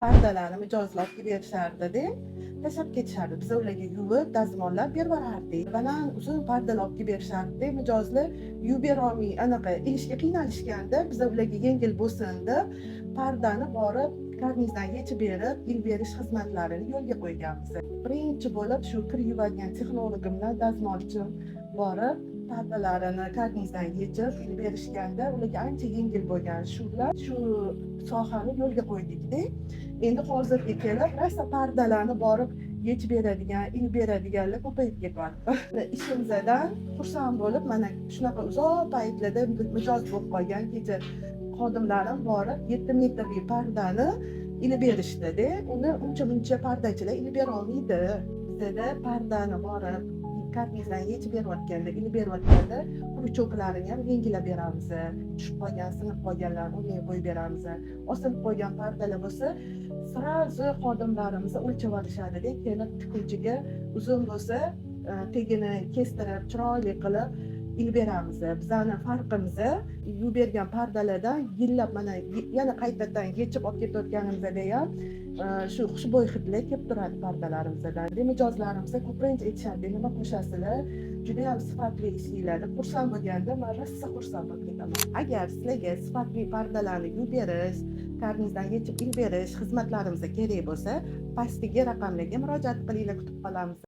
Pardalarni mijozlar olib berishardi-da, tashlab ketishardi. Biz ularga yuvib, dazmollab berib yuborardik. Baland, uzun pardalar olib kelib berishardi. Mijozlar yuvib berolmay, anaqa ilishga qiynalishganda, biz ularga yengil bo'lsin deb pardani borib karnizdan yechib berib, ilib berish xizmatlarini yo'lga qo'yganmiz. Birinchi bo'lib shu kir yuvadigan texnologim bilan dazmolchim borib pardalarini karnizdan yechib ilib berishganda, ularga ancha yengil bo'lgan. Shu bilan shu sohani yo'lga qo'ydikda. Endi hozirga kelib rosa pardalarni borib yechib beradigan, ilib beradiganlar ko'payib ketyapti. Ishimizdan xursand bo'lib, mana shunaqa uzoq paytlarda mijoz bo'lib qolgan. Kecha xodimlarim borib 7 metrli pardani ilib berishdida. Uni uncha muncha pardachilar ilib berolmaydi. Bizada pardani borib karnizdan yechib berayotganda, ilib berayotganda quruq cho'klarini ham yengillab beramiz. Tushib qolgan, sinib qolganlarni o'rniga qo'yib beramiz. Osilib qolgan pardalar bo'lsa, сразу xodimlarimiz o'lchab olishadida, kelib tikuvchiga uzun bo'lsa, tagini kestirib, chiroyli qilib ilib beramiz. Bizani farqimiz, yuvib bergan pardalardan yillab, mana yana qaytadan yechib olib ketayotganimizda ham shu xushbo'y hidlar kelib turadi pardalarimizdan. Mijozlarimiz ko'pincha aytishadi: "Nima qo'shasizlar, judayam sifatli ishlanglar", deb xursand bo'lganda, man rosa xursand bo'lib ketaman. Agar sizlarga sifatli pardalarni yuvib berish, karnizdan yechib ilib berish xizmatlarimiz kerak bo'lsa, pastdagi raqamlarga murojaat qilinglar, kutib qolamiz.